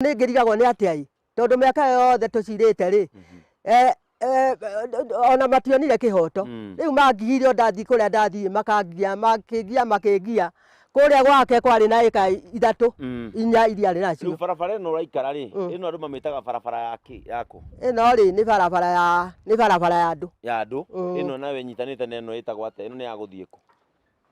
Nĩ ngĩrigagwo nĩ atĩa ĩ, tondũ mĩaka ĩyo yothe tũcirĩte rĩ, ona mationire kĩhoto. Rĩu mangiire o ndathiĩ kũrĩa ndathiĩ makangia, makĩngia makĩngia. Kũrĩa gwake kwarĩ na ĩka 3, 4 iria arĩ nacio. Rĩu barabara ĩno ũraikara rĩ, ĩno andũ mamĩtaga barabara ya kĩ, yakũ? Ĩno rĩ, nĩ barabara ya, nĩ barabara ya andũ. Ya andũ, ĩno nayo ĩnyitanĩte na ĩno ĩtagwo atĩa? Ĩno nĩ ya gũthiĩ kũ?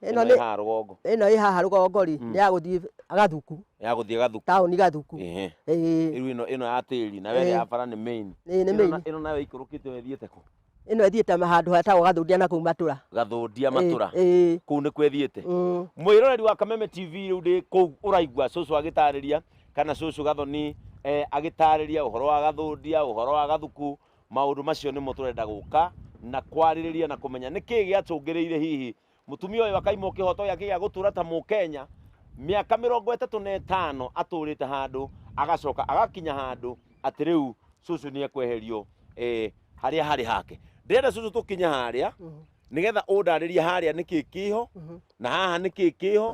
Ĩno Ĩno nĩ ĩ haha rũgongo. Ĩno ĩ haha rũgongo rĩ, nĩ ya gũthiĩ Gathuku. Ya gũthiĩ Gathuku. Taũni Gathuku. Ehe. Ĩĩ. Rĩu ĩno ĩno ya tĩri nayo ĩrĩa ya bara nĩ main. Ĩĩ nĩ Ĩno main. Ĩno nayo ĩikũrũkĩte ĩthiĩte kũ? Ĩno ĩthiĩte handũ hetagwo Gathũndia na kũu Matũra. Gathũndia Matũra. Ĩĩ. Kũu nĩkuo ĩthiĩte. Mwĩroreri wa Kameme TV rĩu ndĩ kũu ũraigua cũcũ agĩtarĩria kana cũcũ Gathoni agĩtarĩria ũhoro wa Gathũndia, ũhoro wa Gathuku, maũndũ macio nĩmo tũrenda gũka na kwarĩrĩria na kũmenya nĩkĩĩ gĩacũngĩrĩire hihi mũtumia ũyũ akaimwo kĩhoto gĩake gĩa gũtũra ta mũkenya mĩaka 35 atũrĩte handũ agacoka agakinya handũ atĩ rĩu cũcũ nĩ ekweherio harĩa harĩ hake. Ndĩrenda cũcũ tũkinye harĩa nĩgetha ũndarĩrie harĩa nĩkĩ kĩho na haha nĩkĩ kĩho,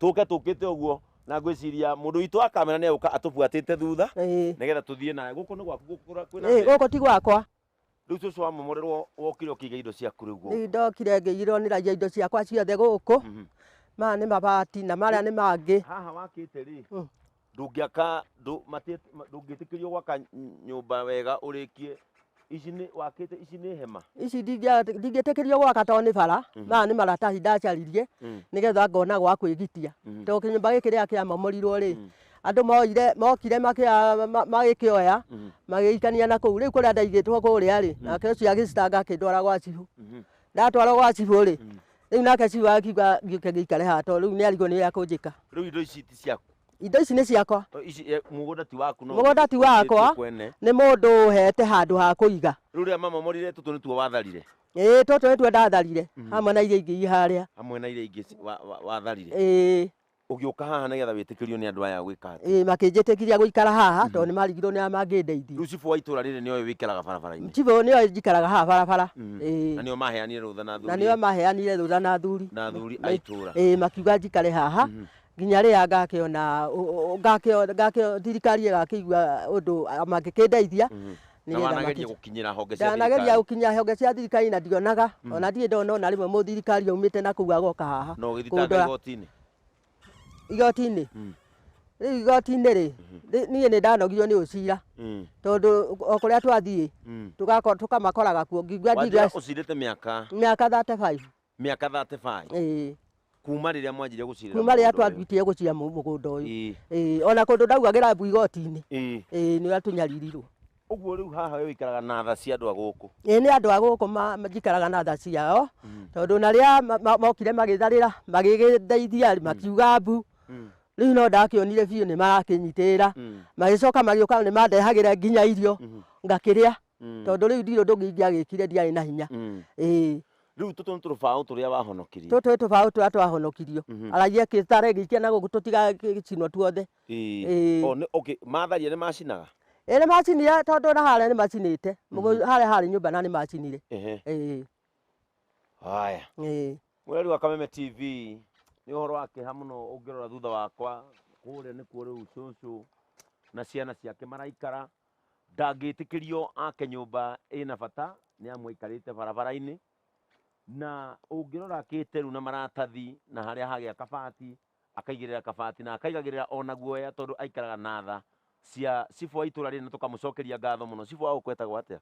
tũke tũkĩte ũguo na ngwĩciria mũndũ witũ wa kamera nĩ egũka atũbuatĩte thutha nĩgetha tũthiĩ naye. Gũkũ nĩ gwaku, gũkũ kwĩna mbembe? Gũkũ ti gwakwa. Rĩu cũcũ wamomorerwo wokire ũkĩiga indo ciaku rĩu gũkũ? Rĩu ndokire ngĩigĩrwo nĩ raia indo ciakwa ciothe gũkũ. Maya nĩ mabati na marĩa nĩ mangĩ. Haha wakĩte rĩ, ndũngĩaka, ndũngĩtĩkĩrio gwaka nyũmba wega ũrĩkie. Ici nĩ wakĩte, ici nĩ hema? Ici ndingĩtĩkĩrio gwaka tondũ nĩ bara. Maya nĩ maratathi ndacaririe nĩgetha ngona gwa kwĩgitia. Tondũ kĩnyũmba gĩkĩ rĩrĩa kĩamomorirwo rĩ, andũ moire, mokire magĩkĩoya, magĩikania na kũu. Rĩu kũrĩa ndaigĩtwo kũrĩa rĩ, nake ũcio agĩcitanga akĩndwara gwa cibũ. Ndatwarwo gwa cibũ rĩ, rĩu nake cibũ akiuga ngĩũke ngĩikare haha tondũ rĩu nĩ arigwo nĩ ũrĩa kũnjĩka. Rĩu indo ici ti ciaku? Indo ici nĩ ciakwa. O, ici, mũgũnda ti waku, no Mũgũnda ti wakwa, ũrĩtie kwene. Nĩ mũndũ ũhete handũ ha kũiga. Rĩu rĩrĩa mamomorire tũtũ nĩtuo watharire? Ĩĩ, tũtũ nĩtuo ndatharire, hamwe na iria ingĩ i harĩa. Hamwe na iria ingĩ watharire. Ĩĩ. Ũgĩũka haha nĩgetha wĩtĩkĩrio nĩ andũ aya gwĩka atĩa? Ĩĩ, makĩnjĩtĩkiria gũikara haha, tondũ nĩ marigirwo nĩ arĩa mangĩndeithia. Rĩu cibũ wa itũũra rĩrĩ nĩoĩ wĩikaraga barabara-inĩ? Cibũ nĩoĩ njikaraga haha barabara. Ĩĩ. Na nĩo maheanire rũtha na athuri? Na nĩo maheanire rũtha na athuri. Na athuri a itũũra. Ĩĩ, makiuga njikare haha. Nginya rĩrĩa ngakĩona, ngakĩona thirikari ĩgakĩigua ũndũ mangĩkĩndeithia. Na wanageria gũkinyĩra honge cia Ndanageria thirikari? gũkinya honge cia thirikari na ndionaga. Ona ndirĩ ndona ona rĩmwe mũthirikari aumĩte na kũu agoka haha. Na ũgĩthitanga Kũndora. igoti-inĩ? Igoti-inĩ? Rĩu igoti-inĩ rĩ, niĩ nĩ ndanogirio nĩ ũcira. Tondũ o kũrĩa twathiĩ, tũkamakoraga kuo. Ngiuga Wanjĩra ngiuga ũcirĩte mĩaka? Mĩaka 35. Mĩaka 35? Ĩĩ. Kuma rĩrĩa mwanjirie gũcirĩra Kuma rĩrĩa mũgũnda ũyũ? twambĩtie gũcira mũgũnda ũyũ. Ĩĩ. Ĩĩ, ona kũndũ ndaugagĩra mbu igoti-inĩ. Ĩĩ. Ĩĩ, nĩ ũrĩa tũnyaririrwo. Ũguo rĩu haha we ũikaraga na tha cia andũ a gũkũ? Ĩĩ, nĩ andũ a gũkũ njikaraga na tha ciao, tondũ na rĩrĩa mokire magĩtharĩra, magĩgĩndeithia, makiuga mbu. Rĩu no ndakĩonire biũ nĩ marakĩnyitĩrĩra. Magĩcoka magĩũka nĩ mandehagĩra nginya irio, ngakĩrĩa. Tondũ rĩu ndirĩ ũndũ ũngĩ ingĩagĩkire, ndiarĩ na hinya. Ĩĩ. Rĩu tũtũ nĩ tũrũbaũ tũrĩa wahonokirio? Tũtũ nĩ tũbaũ tũrĩa twahonokirio. Aragia gĩtare gĩikia na gũkũ tũtigagĩcinwo tuothe. Ĩĩ. Ĩĩ. O, nĩ, okay, matharia nĩ macinaga? Ĩĩ, nĩ macinire tondũ na harĩa nĩ macinĩte. Harĩa harĩ nyũmba na nĩ macinire. Ĩĩ. Haya. Ĩĩ. Mwĩrori wa Kameme TV, nĩ ũhoro wa kĩeha mũno ũngĩrora thutha wakwa, kũrĩa nĩkuo rĩu cũcũ na ciana ciake maraikara. Ndangĩtĩkĩrio ake nyũmba ĩna bata, nĩ amu aikarĩte barabara-inĩ. Na ũngĩrora akĩte rĩu na maratathi na harĩa hagĩa kabati, akaigĩrĩra kabati na akaigagĩrĩra ona guoya tondũ aikaraga na tha cia cibũ wa itũũra rĩrĩ, na tũkamũcokeria ngatho mũno. Cibũ wa gũkũ etagwo atĩa?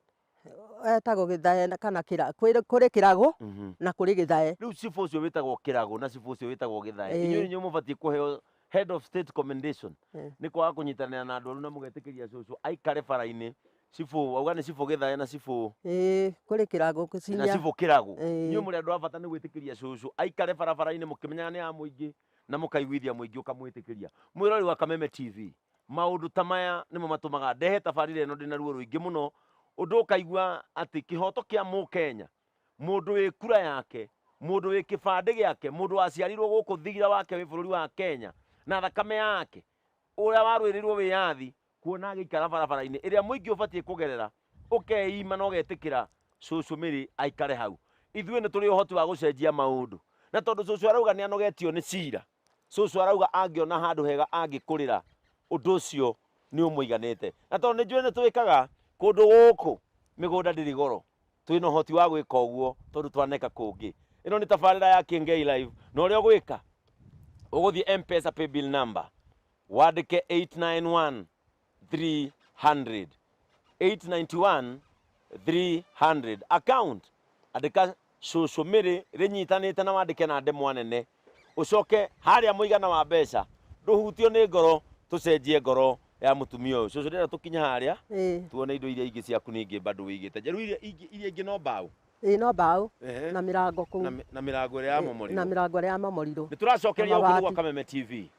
Etagwo Gĩthae kana kũrĩ Kĩragũ na kũrĩ Gĩthae. Rĩu cibũ ũcio wĩtagwo Kĩragũ na cibũ ũcio wĩtagwo Gĩthae. Inyuĩ nĩ mũbatiĩ kũheo head of state commendation nĩ kwaga kũnyitanĩra na andũ aru na mũgetĩkĩria cũcũ aikare bara-inĩ. Cibũ, wauga nĩ cibũ Gĩthae na cibũ Ĩĩ, kũrĩ Kĩragũ, na gũcinya. cibũ Kĩragũ. Ĩĩ. Inyuĩ mũrĩ andũ a bata nĩ gwĩtĩkĩria cũcũ aikare barabara-inĩ mũkĩmenyaga nĩ ya mũingĩ na mũkaiguithia mũingĩ ũkamwĩtĩkĩria. Mwĩrori wa Kameme TV, maũndũ ta maya nĩmo matũmaga ndehe tabarĩra ĩno ndĩna ruo rũingĩ mũno, ũndũ ũkaigua atĩ kĩhoto kĩa mũkenya, mũndũ wĩ kura yake, mũndũ wĩ kĩbandĩ gĩake, mũndũ waciarirwo gũkũ thigira wake wĩ bũrũri wa Kenya na thakame yake, ũrĩa warũĩrĩirwo wĩyathi, kuona agĩikara barabara-inĩ ĩrĩa mũingĩ ũbatiĩ kũgerera, ũkeima na ũgetĩkĩra cũcũ Mary aikare hau. Ithuĩ nĩ tũrĩ ũhoti wa gũcenjia maũndũ, na tondũ cũcũ arauga nĩ anogetio nĩ cira, cũcũ arauga angĩona handũ hega angĩkũrĩra, ũndũ ũcio Nĩ ũmũiganĩte. Na tondũ nĩ njũĩ nĩ twĩkaga kũndũ gũkũ mĩgũnda ndĩrĩ goro, twĩna ũhoti wa gwĩka ũguo tondũ twaneka kũngĩ. Ĩno nĩ tabarĩra ya Kĩngei Live, na ũrĩa ũgwĩka, ũgũthiĩ M-Pesa paybill number, wandĩke 891 300, 891 300. Account, andĩka Cũcũ Mĩrĩ rĩnyitanĩte na wandĩke na ndemwa nene. Ũcoke harĩa mũigana wa mbeca, ndũhutio nĩ ngoro, tũcenjie ngoro ya mũtumia ũyũ. Cũcũ, ndĩrenda tũkinye harĩa tuone indo iria ingĩ ciaku ningĩ bado wĩigĩte njerũ, iria ingĩ, iria ingĩ no mbaũ. Ĩĩ, no mbaũ na mĩrango kũu. Na mĩrango ĩrĩa yamomorirwo. Na mĩrango ĩrĩa yamomorirwo. Nĩ tũracokeria Na gũkũ nĩ mabati. gwa Kameme TV.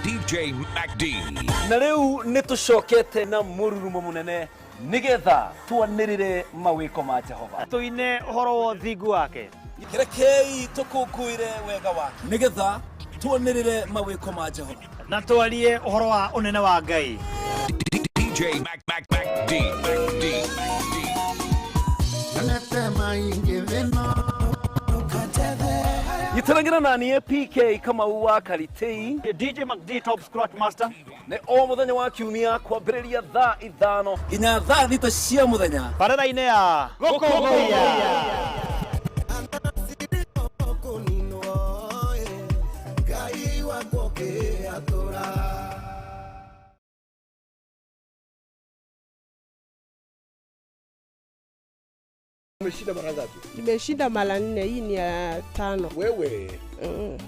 DJ MacD. Na rĩu nĩ tũcokete na mũrurumo mũnene nĩgetha twanĩrĩre mawĩko ma Jehova, tũine ũhoro wa ũthingu wake. Rekei tũkũngũĩre wega wake nĩgetha tuonĩrĩre mawĩko ma Jehova, na twarie ũhoro wa ũnene wa Ngai. DJ Mac Mac Mac D Mac D Mac D. Nyitanagĩra na niĩ PK Kamau wa Karitei, DJ MacD, top scratch master, nĩ o mũthenya wa kiumia kwambĩrĩria thaa 5 nginya thaa 6 cia mũthenya barĩra-inĩ ya Gũkũngũiya. Umeshinda mara ngapi? Nimeshinda mara nne, hii ni ya tano. Wewe.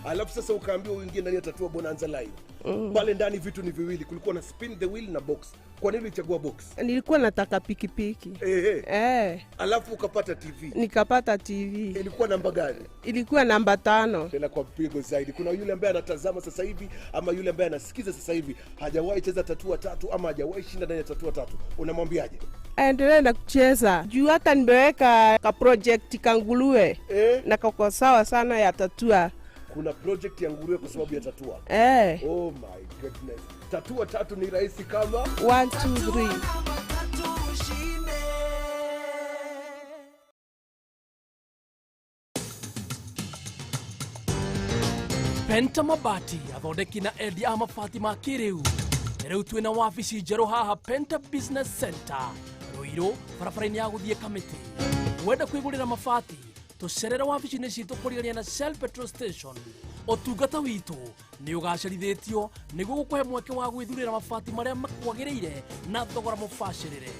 Alafu sasa ukaambiwa uingie ndani ya Tatua Bonanza Live. Pale ndani vitu ni viwili, kulikuwa na spin the wheel na box. Kwa nini ulichagua box? Nilikuwa nataka pikipiki. Ehe. Eh, Alafu ukapata TV. Nikapata TV. Ilikuwa namba gani? Ilikuwa namba 5. Tena kwa mpigo zaidi. Kuna yule ambaye anatazama sasa hivi ama yule ambaye anasikiza sasa hivi hajawahi cheza Tatua Tatu ama hajawahi shinda ndani ya Tatua Tatu. Unamwambiaje? Aendelee na kucheza juu hata nimeweka ka project kanguruwe na kako sawa sana ya Tatua. Kuna project ya nguruwe kwa sababu ya Tatua. Eh. Oh my goodness. Tatua Tatu ni rahisi kama 1 2 3. Penta Mabati, athondeki na endia a mabati ma kĩrĩu. Rĩu twĩna wabici njerũ haha Penta Business Center, Rũirũ, barabara-inĩ ya gũthiĩ Kamĩtĩ. Wenda kwĩgũrĩra mabati, tũcerere wabici-inĩ citũ kũrigania na Shell petrol station. Ũtungata witũ nĩ ũgacĩrithĩtio nĩguo gũkũhe mweke wa gwĩthurĩra mabati marĩa makwagĩrĩire na thogora mũbacĩrĩre.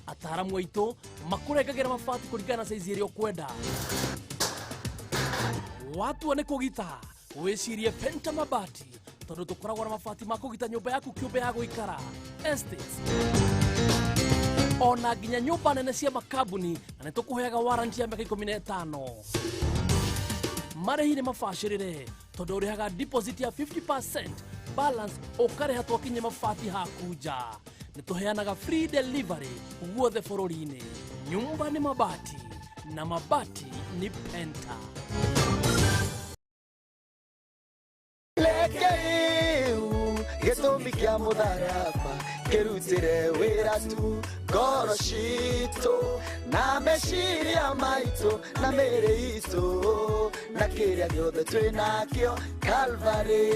Ataaramu aitũ makũrengagĩra mabati kũringana na saizi ĩrĩa ũkwenda. Watua nĩ kũgita, wĩcirie Penta Mabati, tondũ tũkoragwo na mabati ma kũgita nyũmba yaku kĩũmbe ya gũikara, estates, ona nginya nyũmba nene cia makambuni, na nĩ tũkũheaga warranty ya mĩaka 15. Marĩhi nĩ mabacĩrĩre tondũ ũrĩhaga deposit ya 50%, balance ũkarĩha twakinye mabati haku nja. Nĩ tũheanaga free delivery guothe bũrũri-inĩ. Nyumba nĩ mabati na mabati nĩ Penta. Rekeiu gĩtũmi kĩa mũtharaba kĩrutĩre wĩra tu ngoro citũ na meciria maitũ na mĩĩrĩ itũ na kĩrĩa gĩothe twĩ nakĩo Calvary.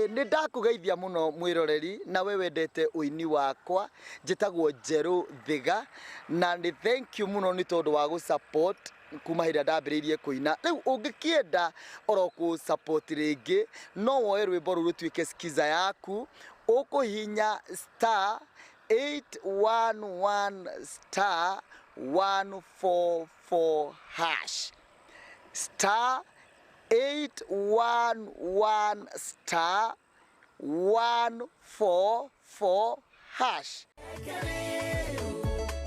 Nĩ ndakũgeithia mũno mwĩroreri na we wendete ũini wakwa. Njĩtagwo Njerũ Thiga na nĩ thank you mũno nĩ tondũ wa gũ support kuma hĩndĩ ĩrĩa ndambĩrĩirie kũina. Rĩu ũngĩkĩenda oro kũ support rĩngĩ, no woe rwĩmbo rũu rũtuĩke skiza yaku. Ũkũhihinya *811*144#, *811*144#.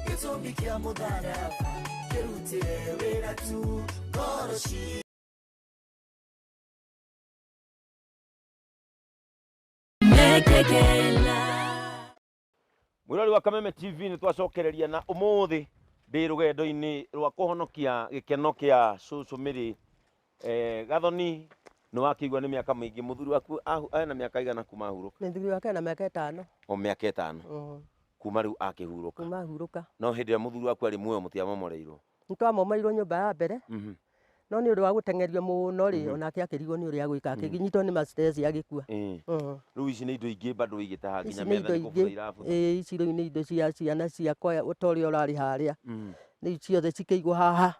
Gĩtũmi kĩa mũtharaba kĩrutĩre wĩra tu ngoro ci. Mwirori wa Kameme TV, nĩ twacokereria na ũmũthĩ ndĩ rũgendo-inĩ rwa kũhonokia gĩkeno kĩa cũcũ Mĩrĩ. Gathoni nĩ wakĩigua nĩ mĩaka mĩingĩ mũthuri waku ena mĩaka igana kuma ahurũka? Mũthuri wake ena mĩaka 5. O mĩaka 5 kuma rĩu akĩhurũka. Kuma ahurũka. No hĩndĩ ĩrĩa mũthuri waku arĩ muoyo mũtiamomoreirwo? Nĩ twamomoreirwo nyũmba ya mbere. No nĩ ũndũ wa gũteng'erio mũno rĩ, onake akĩrigwo nĩ ũrĩa gwĩka, akĩnyitwo nĩ ma-stress agĩkua. Rĩu ici nĩ indo ingĩ bado wĩigĩte haha Ici nginya nĩ metha indo nĩ kũbutha ingĩ. irabutha. Ĩĩ, ici rĩu nĩ indo cia ciana ciakwa ta ũrĩa ũrarĩ harĩa. Rĩu ciothe cikĩigwo haha.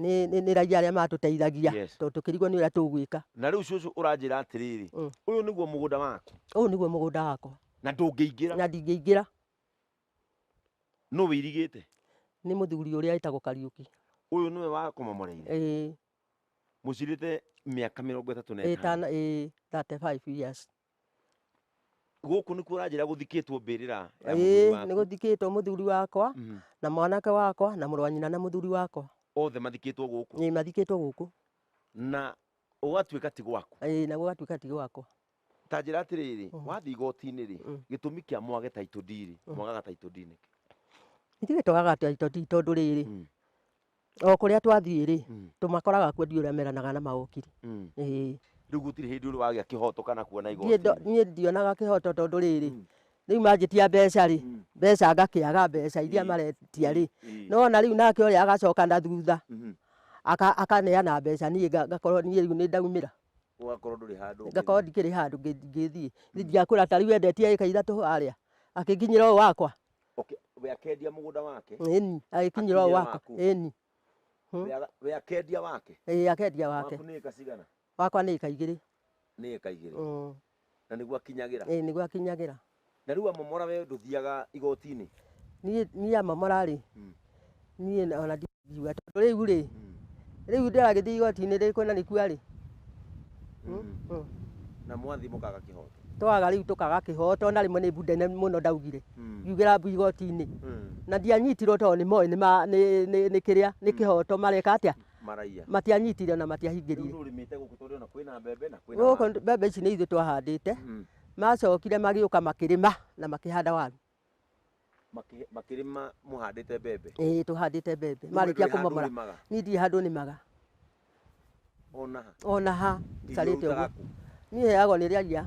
Nĩ raia arĩa matũteithagia tondũ tũkĩrigwo nĩ ũrĩa tũgwĩka. Na rĩu cũcũ ũranjĩra atĩrĩrĩ, ũyũ nĩguo mũgũnda waku? Ũyũ nĩguo mũgũnda wakwa. Na ndũngĩingĩra? Na ndingĩingĩra. Nũ wĩirigĩte? Nĩ mũthuri ũrĩa wĩtagwo Kariũki. Ũyũ nĩwe wakũmomoreire? Ĩĩ. Mũcirĩte mĩaka 35. Ĩĩ, 35 years. Gũkũ nĩkuo ũranjĩra gũthikĩtwo mbĩrĩra ya Ĩĩ, mũthuri waku? nĩ gũthikĩtwo mũthuri wakwa na mwanake wakwa na mũrũ wa nyina na mũthuri wakwa. Othe mathikĩtwo gũkũ? Ĩĩ, mathikĩtwo gũkũ. Na ũgatuĩka ti gwaku? Ĩĩ, na gũgatuĩka ti gwakwa. Ta njĩra atĩrĩrĩ, wathiĩ igoti-inĩ rĩ, gĩtũmi kĩa mwage title deed rĩ, mwagaga title deed nĩkĩ? Ithuĩ twagaga title deed tondũ rĩrĩ, o kũrĩa twathiĩ rĩ, tũmakoraga kuo ndiũĩ ũrĩa meranaga na mawokiri. Ĩĩ. Rĩu gũtirĩ hĩndĩ ũrĩ wagĩa kĩhoto kana kuona igoti-inĩ? Niĩ ndionaga kĩhoto tondũ rĩrĩ, rĩu manjĩtia mbeca rĩ, mbeca ngakĩaga mbeca iria maretia rĩ, no ona rĩu nake ũrĩa agacoka na thutha, akaneana mbeca niĩ ngakorwo niĩ rĩu nĩ ndaumĩra. Ũgakorwo ndũrĩ handũ. Ngakorwo ndikĩrĩ handũ ngĩthiĩ. Ndiakwĩra ta rĩu endetie ĩka 3 harĩa, akĩnginyĩra ũyũ wakwa. We akendia mũgũnda wake? Ĩni, agĩkinyĩra ũyũ wakwa. Ĩni. We akendia wake? Ĩĩ, akendia wake. Waku nĩ ĩka cigana? Wakwa nĩ ĩka 2. Nĩ ĩka 2. Na nĩguo akinyagĩra? Ĩĩ, nĩguo akinyagĩra. Na rĩu amomora we ndũthiaga igoti-inĩ? Niĩ amomora rĩ, niĩ ona ndingiuga tondũ rĩu rĩ, rĩu ndĩragĩthiĩ igoti-inĩ rĩkũ na nĩkuo arĩ. Na mwathiĩ mũkaga kĩhoto? Twaga rĩu tũkaga kĩhoto na rĩmwe nĩ mbu nene mũno ndaugire. Ngiugĩra mbu igoti-inĩ. Na ndianyitirwo tondũ nĩ moĩ nĩ kĩrĩa, nĩ kĩhoto mareka atĩa? Maraia. Matianyitire na matiahingĩrire. Rĩu nĩũrĩmĩte gũkũ tondũ ona kwĩna mbembe na kwĩna Gũkũ waru. mbembe ici nĩ ithuĩ twahandĩte. Macokire magĩũka makĩrĩma na makĩhanda waru. Makĩrĩma mũhandĩte mbembe? Ĩĩ, tũhandĩte mbembe. Rĩu Marĩkia ndũrĩ handũ kũmomora. ũrĩmaga? Niĩ ndirĩ handũ nĩmaga. Ona ha? Ona ha, Irio carĩte ũrutaga ũguo. kũ? Niĩ heagwo nĩ raia.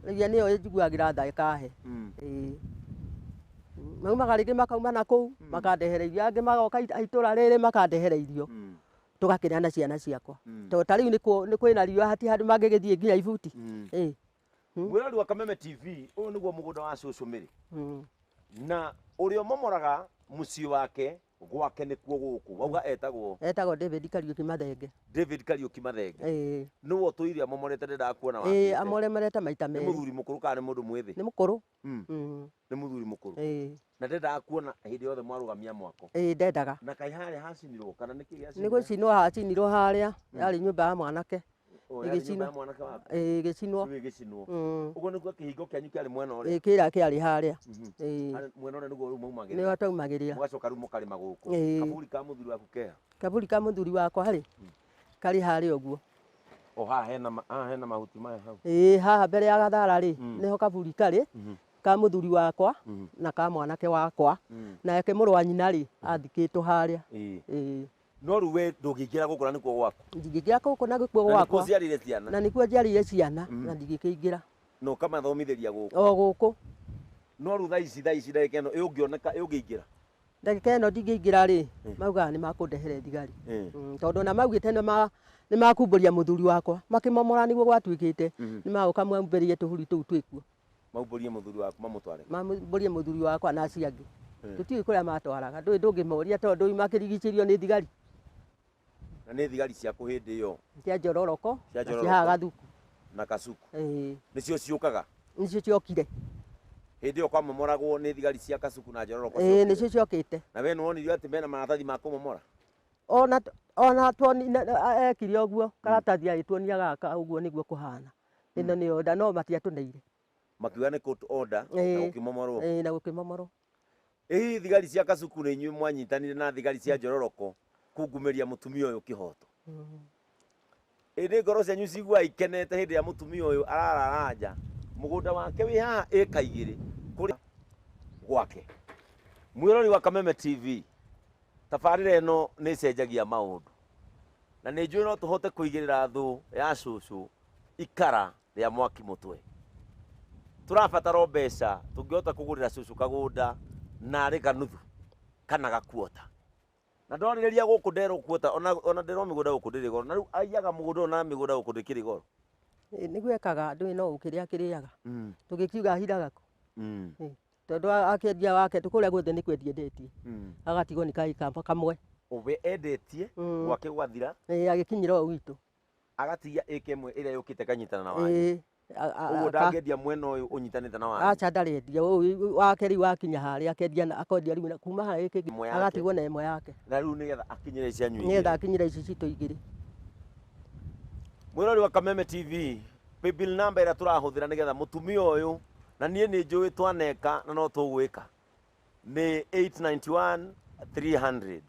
Raia nĩyo ĩnjiguagĩra tha ĩkahe. Ĩĩ. Maumaga rĩngĩ makauma na kũu, makandehera irio, angĩ magoka itũra rĩrĩ makandehera irio. Tũgakĩrĩa na ciana ciakwa. Tondũ ta rĩu nĩ kwĩna riũa hatirĩ handũ mangĩgĩthiĩ nginya ibuti. Ĩĩ. Mwĩrori wa Kameme TV, ũyũ nĩguo mũgũnda wa cũcũ Mary. Na ũrĩa ũmomoraga mũciĩ wake gwake nĩkuo gũkũ. Wauga etagwo? Etagwo David Kariũki Mathenge. David Kariũki Mathenge. Ĩĩ. Nĩwe ũtũire amomorete ndendaga kuona Ĩĩ, wakĩte. amoremerete maita Nĩ merĩ. mũthuri mũkũrũ kana nĩ mũndũ mwĩthĩ? Nĩ mũkũrũ. Nĩ mũthuri mũkũrũ. Ĩĩ. Na ndendaga kuona hĩndĩ yothe mwarũgamia mwako. Ĩĩ, ndendaga. Na kaĩ harĩa hacinirwo kana nĩkĩ Nĩ gĩacinirwo? gũcinwo hacinirwo harĩa, yarĩ nyũmba ya mwanake. O, yarĩ nyũmba ya mwanake waku? Ĩĩ, ĩgĩcinwo. Rĩu ĩgĩcinwo. Ũguo nĩkuo kĩhingo kĩanyu kĩarĩ mwena ũrĩa? Ĩĩ, kĩrĩa kĩarĩ harĩa. Ĩĩ. Harĩa mwena ũrĩa nĩguo rĩu maumagĩrĩra. Nĩho twaumagĩrĩra. Mũgacoka rĩu mũkarĩma gũkũ. Ĩĩ. Kaburi ka mũthuri waku keha? Kaburi ka mũthuri wakwa rĩ, karĩ harĩa ũguo. O haha hena haha hena mahuti maya hau. Ĩĩ, haha mbere ya gathara rĩ, nĩho kaburi karĩ ka mũthuri wakwa na ka mwanake wakwa. Nake mũrũ wa nyina rĩ, athikĩtwo harĩa. Ĩĩ. Ĩĩ. No rĩu we ndũngĩingĩra gũkũ na nĩkuo gwaku? Ndingĩingĩra gũkũ na nĩkuo Na nĩkuo gwakwa. ũciarĩire ciana? Na nĩkuo njiarĩire ciana na ndingĩkĩingĩra. Na ũkamathomithĩria gũkũ? O gũkũ. No rĩu thaa ici ndagĩka ĩno ĩũngĩoneka ĩũngĩingĩra? Ndagĩka ĩno ndingĩingĩra rĩ, maugaga nĩ makũndehere thigari. Tondũ ona maugĩte nĩ makumbũria mũthuri wakwa, makĩmomora nĩguo gwatuĩkĩte, nĩ magũka maumbĩrie tũhuri tũu twĩkuo. Maumbũrie mũthuri waku mamũtware? Maumbũrie mũthuri wakwa na acio angĩ. Tũtiũĩ kũrĩa matwaraga, ndũĩ ndũngĩmoria tondũ makĩrigicĩrio nĩ thigari. Na nĩ thigari ciaku hĩndĩ ĩyo? Cia Njororoko, Cia na cia haha Njororoko. Gathuku. Na Kasuku. Ĩĩ. Nĩcio ciũkaga? Nĩcio ciokire. Hĩndĩ ĩyo kwamomoragwo nĩ thigari cia Kasuku na Njororoko Ĩĩ, ciokire. nĩcio ciokĩte. Na we nĩwonirio atĩ mena maratathi ma kũmomora? Ona tuoni ekire ũguo, karatathi agĩtuonia gaka ũguo nĩguo kũhana. Ĩno nĩ order, no matiatũneire. Makiuga nĩ court order na gũkĩmomorwo. Ĩĩ, na gũkĩmomorwo. Ĩ thigari cia Kasuku nĩ inyuĩ mwanyitanire na thigari cia Njororoko kungumĩria mũtumia ũyũ kĩhoto. Ĩ nĩ ngoro cianyu ciguaga ikenete hĩndĩ ĩrĩa mũtumia ũyũ ararara nja, mũgũnda wake wĩ haha ĩka 2 kũrĩa gwake. Mwĩrori wa Kameme TV, tabarĩra ĩno nĩ ĩcenjagia maũndũ. Na nĩ njũĩ no tũhote kũigĩrĩra thũ ya cũcũ ikara rĩa mwaki mũtwe. Tũrabatara o mbeca tũngĩhota kũgũrĩra cũcũ kagũnda narĩ kanuthu kana gakuota. Na ndorĩrĩria gũkũ nderwo kuota ona nderwo mĩgũnda gũkũ ndĩrĩ goro, na rĩu aiyaga mũgũnda ũyũ na mĩgũnda gũkũ ndĩkĩrĩ goro. Nĩguo ekaga, ndũĩ no ũkĩrĩa akĩrĩaga. Tũgĩkiuga ahithaga kũ? Tondũ akĩendia wake kũrĩa guothe nĩ kwendia endetie. Agatigwo nĩ kaĩka kamwe. We endetie gwake gwathira. Ĩĩ, agĩkinyĩra ũũ witũ. Agatigia ĩka ĩmwe ĩrĩa yũkĩte kanyitana na wanyu. Ũguo ndangĩendia mwena ũyũ ũnyitanĩte na wanyu. Aca, ndarendia ũyũ wake, rĩu wakinya harĩa akendia na akendia rĩu kuma harĩa gĩkĩ Ĩmwe yake. Agatigwo na ĩmwe yake. Na rĩu nĩgetha akinyĩre cianyu nĩgetha igĩrĩ. akinyĩre ici citũ igĩrĩ. Mwĩrori wa Kameme TV, paybill number ĩrĩa tũrahũthĩra nĩgetha mũtumia ũyũ, na niĩ nĩ njũĩ twaneka na no tũgwĩka, nĩ 891 300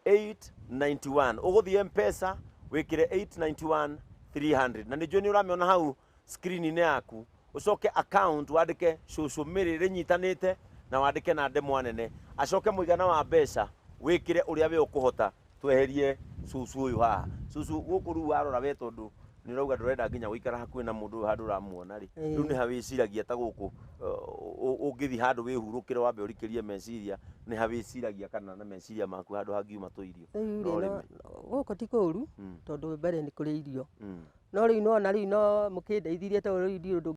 891. Ũgũthiĩ Mpesa wĩkĩre 891 300, na nĩ njũĩ nĩ ũramĩona hau screen-inĩ yaku. Ũcoke account wandĩke Cũcũ Mĩrĩ rĩnyitanĩte na wandĩke na ndemwa nene, acoke mũigana wa mbeca wĩkĩre ũrĩa we ũkũhota, tweherie cũcũ ũyũ haha. Cũcũ, gũkũ rĩu warora we, tondũ nĩ ũrauga ndũrenda nginya gũikara hakuhĩ na mũndũ ũyũ handũ ũramuona rĩ, rĩu nĩ ha wĩciragia ta gũkũ ũngĩthiĩ handũ wĩhurũkĩre, wambe ũrikĩrie meciria, nĩ ha wĩciragia kana na meciria maku handũ hangiuma tũirio? Rĩu No rĩ, ũrĩme. Gũkũ ti kũũru tondũ mbere nĩ kũrĩ irio, no rĩu nona rĩu no mũkĩndeithirie, tondũ rĩu ndiũĩ ũndũ.